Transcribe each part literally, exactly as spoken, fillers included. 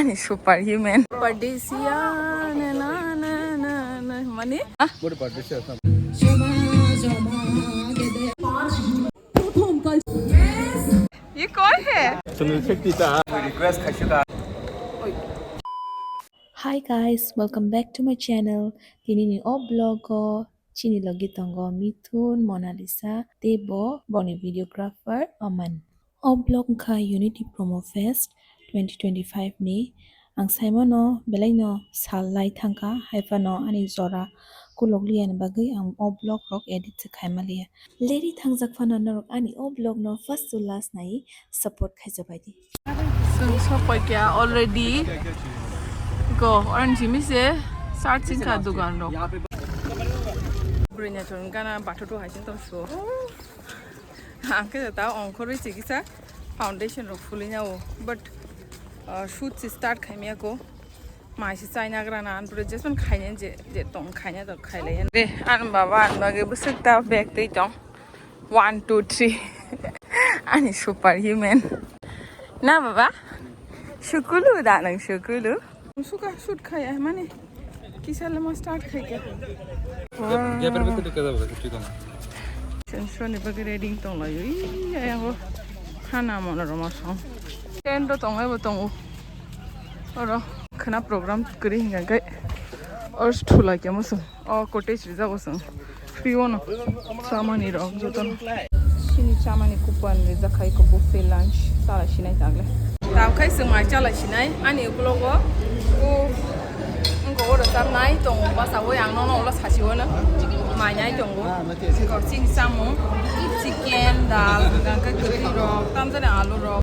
Super human. Pardesiya na na na na na. Mani? Ah? What about this? Ye kaun hai? Sunil Shetty ta. Request khai shuka. Hi guys, welcome back to my channel. Tini ni o vlog o chini logi tongo Mithun, Monalisa, tei bo boni videographer Aman. O vlog wngkha Unity Promo Fest twenty twenty-five ni. Ang saimano belaino sal lai thangkha, haiphano ani jora kulok liya ni bagwi ang o vlog rok edit se khaima liya. Leri thangjak phano norok ani o vlog no first to last nai support khaija bai di. Chwng sokpai kha already. Go, orange mi se searching kha dugan rok. Bwrwi naithok gana batho to hai sing tong so. Ang khe ta ongkhorwi chikisa foundation rok fulina o, but, uh, shoot se start khaimya ko. Mai se chaina grana an pura Jason khaina je, je tong khaina to khailai. De, an baba an bagi bwswk ta bag tei tong. One, two, three. Ani super human. Na baba? Sukulu da nang sukulu. Suka shoot khaya mani. Kisa lama start khai kya? Gap-, gap-er bwkhe dikkat jabo, kichhu tong. Sensor ni bagwi ready tong lai. Ui, ayang o. Hana mono roma song. Tent do tong, ebo tong o. Oro khna program kwrwi hingka khe. Or thula kemo song. O cottage rijak o song. Free o no. Chamani rok joto no. Chini chamani coupon rijak khai ko buffet lunch. Chala sinai tagle. Tab khai chwng mai chala sinai. Ani uklogo. O, wngkha oro chamnai tongo. Basa o ang nono ulo sasi o no. Mai nai tongo. Wngkha chini chamung. Chicken, dal, hingka khe kwrwi rok. Tamjani alu rok.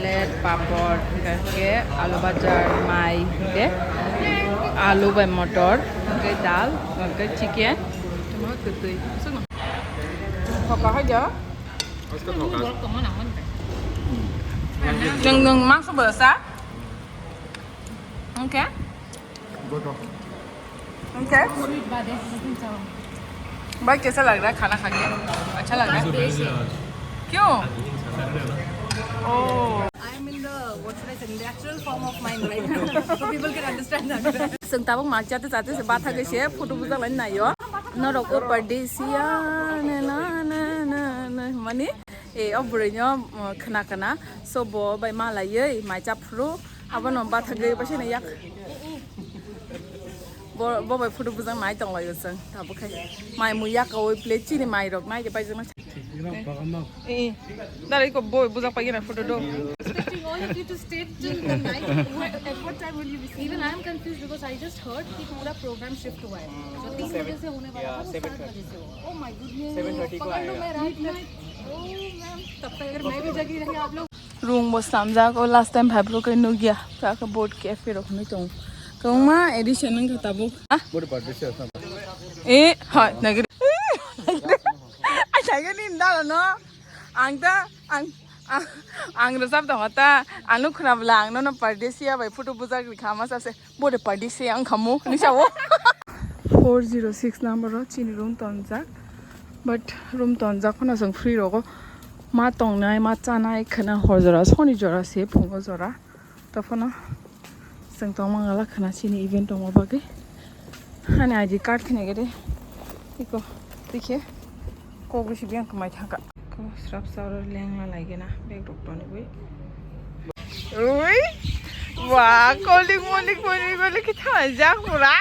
Salad, papor, hingka khe alu bajar, mai, hingke alu bai motor, hingke dal, hingke chicken, tamo kwtwi. Hoka hai ja. Nwng, nwng mangso bo sa? Hingke? Goto. Okay. भाई, कैसा लग रहा है खाना खा के? अच्छा लग रहा है? क्यों? Oh. I am in the, what should I say, natural form of mind right now. So people can understand that. Chwng tabuk ma chate chate se batha ke se photo bujak lai naio. Norok o pardesiya na na na na na mani, e, o bwrwi no, uh, khna khna. So bo bai ma laiwi mai cha phuru. Abono bathagwi baisano yak. Bo, bo bai photo bujak nai tong laio chwng. Tabuk khai mai mui yak o plate chini mai rok nai de pai jana. Eh, eh. Dara iko bo bujak pai gana photo do. Expecting all of you to stay till the night. What, at what time will you be seeing? Even I am confused because I just heard कि पूरा program shift हुआ है। जो तीन बजे से होने वाला था, वो सात बजे से हुआ। Oh my goodness. Seven thirty को आएगा। Right night. Oh ma'am, तब तक अगर मैं भी जगी रही आप लोग। Room bo slamjak, o last time phaiphuru khe nukya, kha khe boat cafe rok hinwi tongo. Kwbangma edition wngkha tabuk. Ah? Boat party se asam. Eh, hoi, nagiri. Ai, nagiri ndalo no. Ang ta, ang, ang, ang rwchap tongo ta. Ang nuk khna bwla ang nono pardesiya bai photo bujak rikha ma sase. Bode party se ang khamu ni sao. Four zero six number o chini room tonjak, but room tonjak phano chwng free rogo ma tongnai ma chanai khwna hor jora soni jora se phungo jora tophano chwng tongma ngala khwna chini event tongma bagwi. Ani I D card khwna gede iko tikhe kok bisi biyang kwmai thangkha. Ko srap sa oro lengla laigena bag rok tonigwi. Ui. Wah, kolik molik molik molik kita aja pura.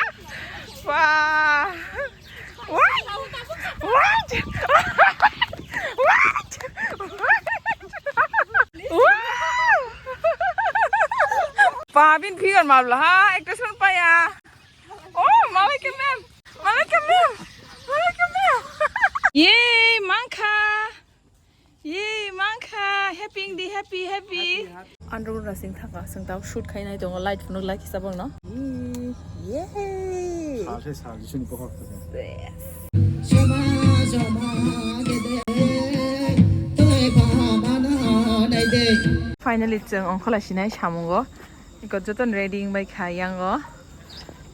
Wah. What? What? What? Wow. Pabin figure mabla ha, actress man paya. Oh, malai ke ma'am. Malai ke ma'am. Malai ke ma'am. Yay, mangkha. Yay, mangkha. Happy di, happy, happy. Andro rasing thaka, sing tau shoot khai nai tongo, light phunuk lai kisa bang no. Yay. Sal se sal, jisuni pohor. Yes. Finally, chwng ongkhola sinai samungo. Iko joton ready wngbai kha yango.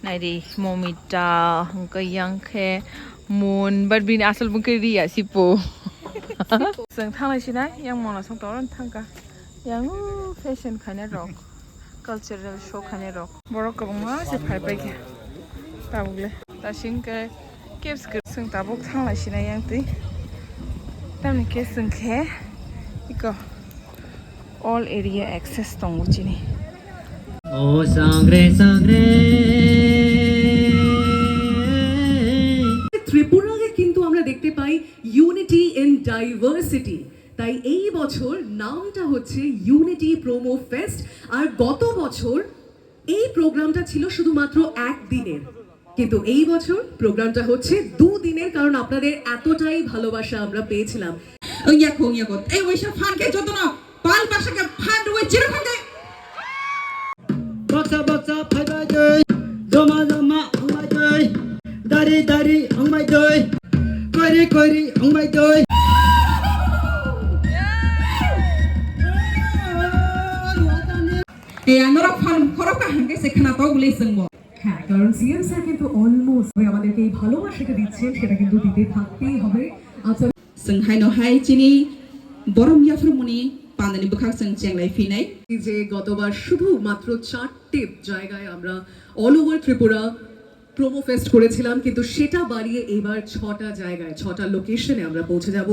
Naidi Momita, hwnkhe yang khe Moon, but bini asal bwkhe Riya Sipo. Chwng thanglai sinai, yang mona song tong thangka. Yang, uh, fashion khaina rok. Cultural show khainai rok. Borok kwbangma se phai pai kha. Tabuk le. Ta sing khe caves kwrwi swng tabuk thang lai sinai yang twi. Tamni khe swng khe iko all area access tongo chini. O sangre sangre. ত্রিপুরাকে কিন্তু আমরা দেখতে পাই unity in diversity. তাই এই বছর নামটা হচ্ছে unity promo fest. আর গত বছর এই প্রোগ্রামটা ছিল শুধুমাত্র এক দিনের, কিন্তু এই বছর প্রোগ্রামটা হচ্ছে দুদিনের, কারণ আপনাদের এতটাই ভালোবাসা আমরা পেয়েছিলাম। Ongya ko, ongya ko. Ei, waisa phan khe jotono pal baksa khe phan rwui chirwkham khe. Baksa baksa phaibai dei, joma joma ongbai dei, dari dari ongbai dei, kori kori ongbai dei. Ei, ang norok phan khorok kaham khe se khna tok le chwngbo. হ্যাঁ, কারণ CM sir কিন্তু অলমোস্ট আমাদেরকে এই ভালোবাসাটা দিচ্ছেন, সেটা কিন্তু দিতে থাকতেই হবে। আচ্ছা, Chwng haino hai chini borom yapharmani pandani bwkhak chwng chenglai phinai. যে গতবার শুধুমাত্র চারটে জায়গায় আমরা all over Tripura promo fest করেছিলাম, কিন্তু সেটা বাড়িয়ে এবার ছটা জায়গায়, ছটা লোকেশনে আমরা পৌঁছে যাব।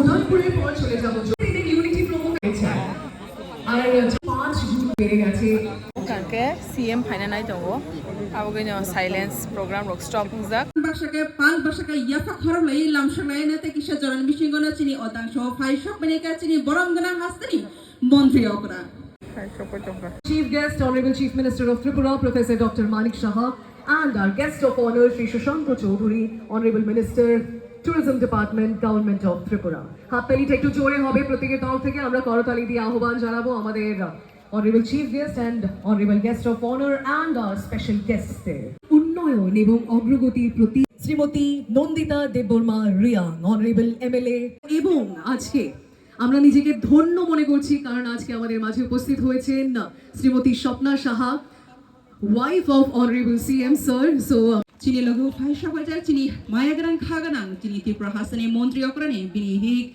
উদয়পুরের পর চলে যাব ইউনিটি প্রোমো ফেস্ট। আর পাঁচ গুণ বেড়ে গেছে। Hwnkhe C M phaina nai tongo, abo gwnino silence program rok stop wngjak. Baksa khe pal baksa khe yapha khorok lai lamsok lai na tei kisa jorani bisingo no chini otang so phai sok bini khe chini borom gwnang hasteni montri okra. Chief guest, Honorable Chief Minister of Tripura, Professor Doctor Manik Saha, and our guest of honor, Shri Shashank Chaudhary, Honorable Minister, Tourism Department, Government of Tripura. হাততালিটা একটু জোরে হবে প্রত্যেকের তরফ থেকে। আমরা করতালি দিয়ে আহ্বান জানাবো আমাদের Honorable Chief Guest and Honorable Guest of Honor and our special guest দের। উন্নয়ন এবং অগ্রগতির প্রতি শ্রীমতী নন্দিতা দেববর্মা Reang, Honorable M L A। এবং আজকে আমরা নিজেকে ধন্য মনে করছি, কারণ আজকে আমাদের মাঝে উপস্থিত হয়েছেন শ্রীমতী স্বপ্না Saha, wife of Honorable C M sir. So, uh, chini logo phai sabaijak chini maya gwnang kha gwnang chini Tripura hasteni montri okrani bini hik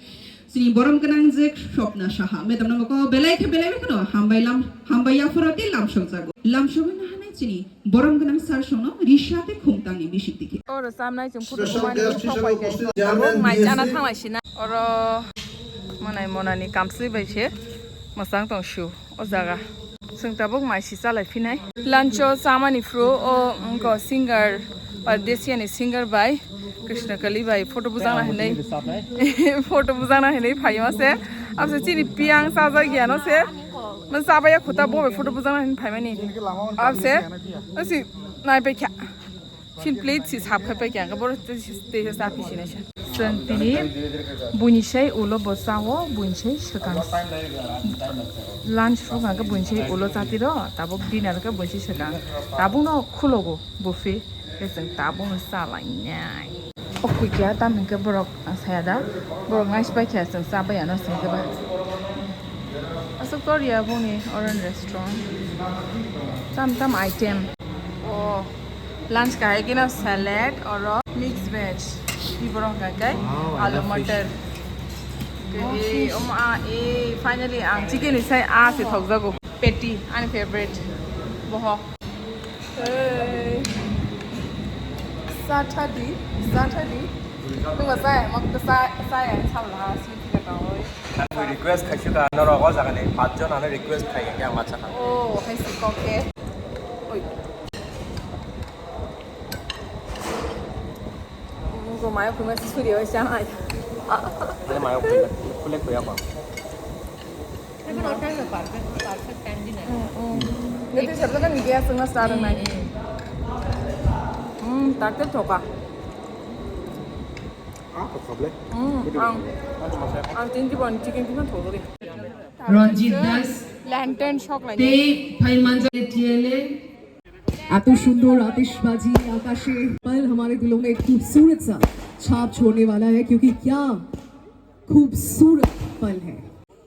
chini borom gwnang jek Swapna Saha. Madam no moko belai khe belai khe no hambai lam, hambai yaphoro tei lamsok jago. Lamsok na hanai chini borom gwnang sir sono risa tei khumtangni bisik dikhe. Oro chamnai chwng photo bumani sok pai khe. Tabuk mai chana thanglai sina. Oro monai monani kamsli bai se mwchang tong su. O jaga. Chwng tabuk mai si chalai phinai. Lunch o chamani phuru o wngkha singer, Pardesiani singer bai, Krishna Kali bai photo bujangna hinwi. Photo bujangna hinwi phaima se. Abse chini piyang chajak ya no se. Man chabaya khuta bo bai photo bujangna hinwi phaimani. Abse. Asi nai pai kha. Chin plate si sap khai pai kya, boro tei sa phi sinai sa. Chwng tini buini sai ulo bo chao, buini sai swkang. Lunch phuru hwnkha khe buini sai ulo chatiro, tabuk dinner khe buini sai swkang. Tabukno khulogo buffet, khe chwng tabukno chalainai. O kwi kya, tamo hwnkhe borok saya da, borok naisabai khe chwng chabai ano chwng khe ba. Aswk tor ya boni Orange Restaurant. Tam tam item. Oh, lunch kahai khe no salad oro mix veg. Iborok hwnkha khe alu matar. Ke, eh, um, ah, eh, finally ang chicken ni sai ah se thokjago. Patty, ani favorite. Boho. Hey. Saturday, Saturday. Nungba saya, mak saya, saya yang salah, sih tidak tahu. Ang request khai sukha, norok o jaga ni pach jon ano request khai khe ang ma sakha. Oh, hai si kok khe. Oi. Nungko mayo kuma si suri oi siya ai. Ani mayo kuma, kulek kuya pa. Tapi hotel lo perfect, perfect time din. Hmm, hmm. Jadi siapa kan dia setengah setengah naik. Hmm, tak tertoka. Ah, kok kable? Hmm, ang, ang tinggi bon chicken tinggi thok deh. Ranjit Das. Lantern shock lagi. Te Phaimanja T L A. এত সুন্দর আতিশবাজি আকাশে। पल हमारे दिलों में एक खूबसूरत सा छाप छोड़ने वाला है, क्योंकि क्या खूबसूरत पल है।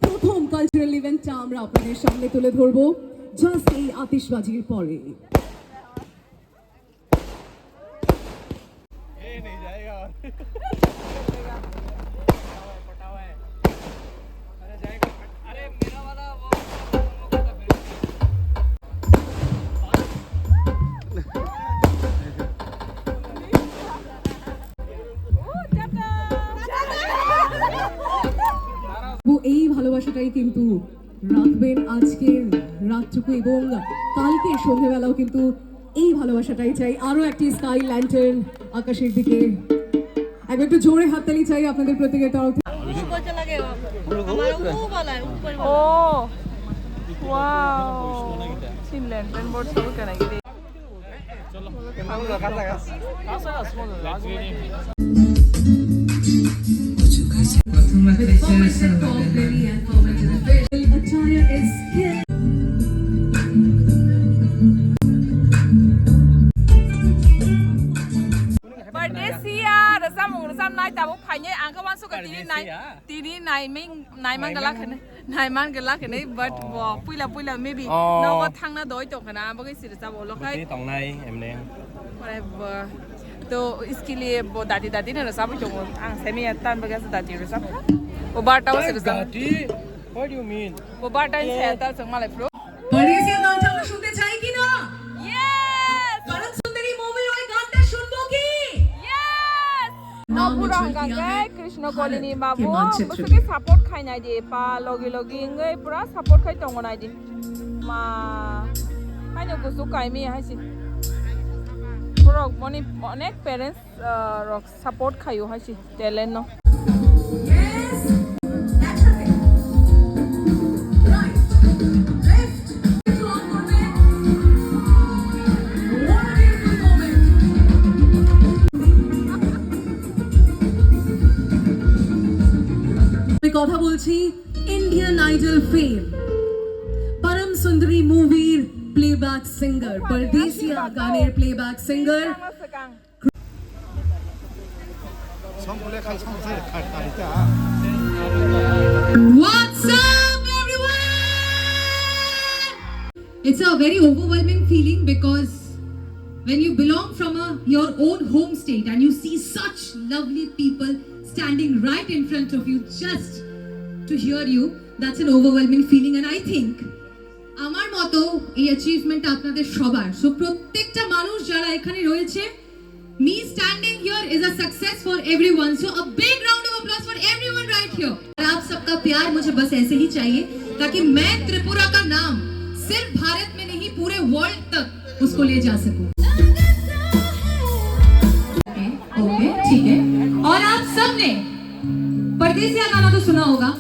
প্রথম কালচারাল ইভেন্টটা আমরা আপনাদের সামনে তুলে ধরবো জাস্ট এই আতিশবাজির পরে। তাই কিন্তু রাখবেন আজকের রাতটুকু এবং কালকে সন্ধেবেলাও কিন্তু এই ভালোবাসাটাই চাই। আরো একটি স্কাই ল্যান্টার্ন আকাশের দিকে। একবার একটু জোরে হাততালি চাই আপনাদের প্রত্যেকের তরফ থেকে। ऊपर चला गया। हमारा वो वाला है, ऊपर वाला। Oh, wow। Chin lantern board सब क्या नहीं। Pardesia, rwchapmung rwchapnai tabuk phainai, ang khe uansukha tini nai, tini naiming, naimang gala khene. Naiman gela kene, but bo puila puila maybe nogo thangna doi tong khana, abo khe siri chabo lo khai. Bwtwi tongnai emne. Ore bo. To iskili bo dadi dadi no rwchapwi tongo. Ang semi tan baga dadi rwchap kha. O barta o siri chap. Dadi? What do you mean? O barta in se tal chang malai pro. परदेसिया गान ठाकुर सुनते चाहे कि ना? Yes! परम सुंदरी मूवी और गान टा सुनबो कि? Yes! No, pura hwnkha khe Krishna Koli ni babu, bwswk khe support khai nai di, pa logi logi wngwi pura support khai tongo nai di. Ma, haino kuchuk kaimi hai se. Borok boni onek parents, ah, rok support khaio hai se talent no. Yes, that's okay. Right, left. আমি কথা বলছি Indian idol ফেম পরম সুন্দরী মুভির playback singer, পরদেসিয়া গানের playback singer. What's up, everyone? It's a very overwhelming feeling because when you belong from a, your own home state and you see such lovely people standing right in front of you just to hear you, that's an overwhelming feeling. And I think আমার মতো এই অ্যাচিভমেন্ট আপনাদের সবার, সো প্রত্যেকটা মানুষ যারা এখানে রয়েছে, me standing here is a success for everyone. So a big round of applause for everyone right here. और आप सबका प्यार मुझे बस ऐसे ही चाहिए, ताकि मैं त्रिपुरा का नाम सिर्फ भारत में नहीं, पूरे वर्ल्ड तक उसको ले जा सकूं। ओके, ओके, ठीक है। और आप सबने परदेसिया गाना तो सुना होगा।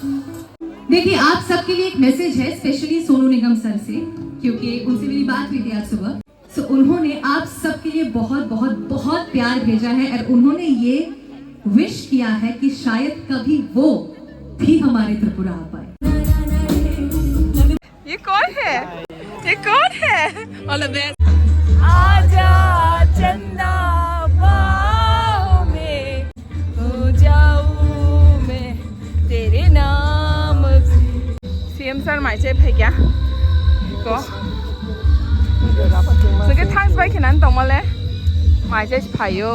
देखिए, आप सबके लिए एक मैसेज है, स्पेशली सोनू निगम सर से, क्योंकि उनसे मेरी बात हुई थी आज सुबह। सो उन्होंने आप सबके लिए बहुत, बहुत, बहुत प्यार भेजा है और उन्होंने ये विश किया है कि शायद कभी वो भी हमारे त्रिपुरा आ पाए। ये कौन है? ये कौन है? All the best. आजा चंदा बाहों में खो जाऊं मैं तेरे नाम पे। C M sir mai chai phai kya? Ko. Sengke thanks bai khinan tongmale. Mai chai phaio.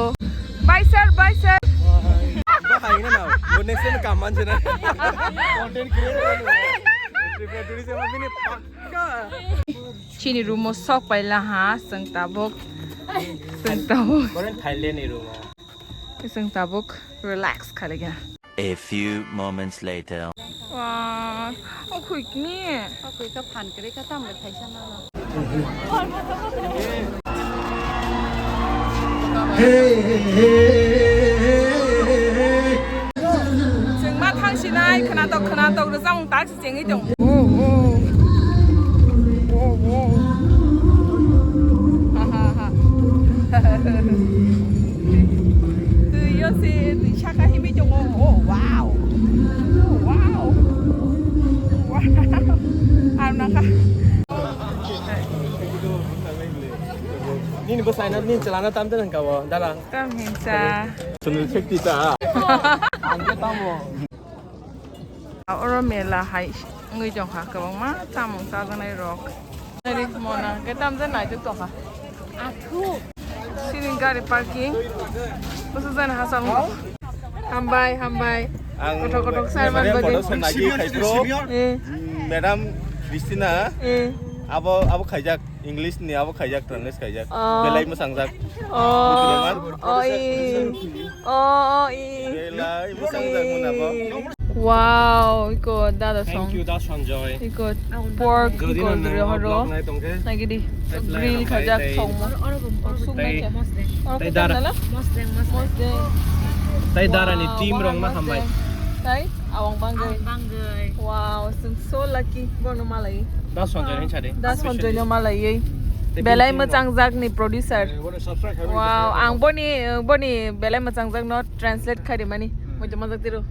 Bye sir, bye sir. Bahai na na. Bo next time kam man jena. Content creator. Tripura tourism abhi ne pakka. Chini room o sok paila ha, seng tabuk. Seng tabuk. Boren Thailand ni room o. Seng tabuk relax khali gina. A few moments later. Wah, o khui kni. O khui ka phan kre ka tam le phaisa na. Chwng ma thang sinai khwnatok khwnatok rwchapmung tak. Chengwi tong. Oh, oh. Oh, oh. Ha, ha, ha. Twi yo se, twi saka himwi tongo. Oh, wow. Oh, wow. Wow. Ar nakha. Nini bwsai na, nini chwla na tam de nang ka bo, dala. Tam hinsa. Sunil Shetty ta. Ang ke tamo. Oro mela hai wngwi tongkha, kwbangma chamung chajaknai rok. Nari mona hwnkhe tamjani naitok tongkha. Athu. Sini gari parking. Bwsajani hachal wngkha. Hambai, hambai. Ang kothok kothok sai man bagwi. Photo sanagi khaipro. Eh. Madam Christina. Eh. Abo, abo khaijak. English ni abo khaijak, translate khaijak. Oh. Belai mwsangjak. Oh. Bujilaimar? Oh, i. Oh, oh, i. Belai mwsangjak mona bo. I. Wow, iko dada song. Thank you, da Sanjoy. Iko pork, iko grill horo. Nagidi grill khajak song mo. Suk nai khe. Tei dara. Mosdeng, mosdeng. Tei dara ni team rong ma hambai. Tei awang banggai. Wow, sung so lucky. Bono malai. Da Sanjoy hin sadi. Da Sanjoy no malai. Belai machang jak ni producer. Wow, ang boni, boni belai machang jak no translate khai rimani. Moito majak tiro.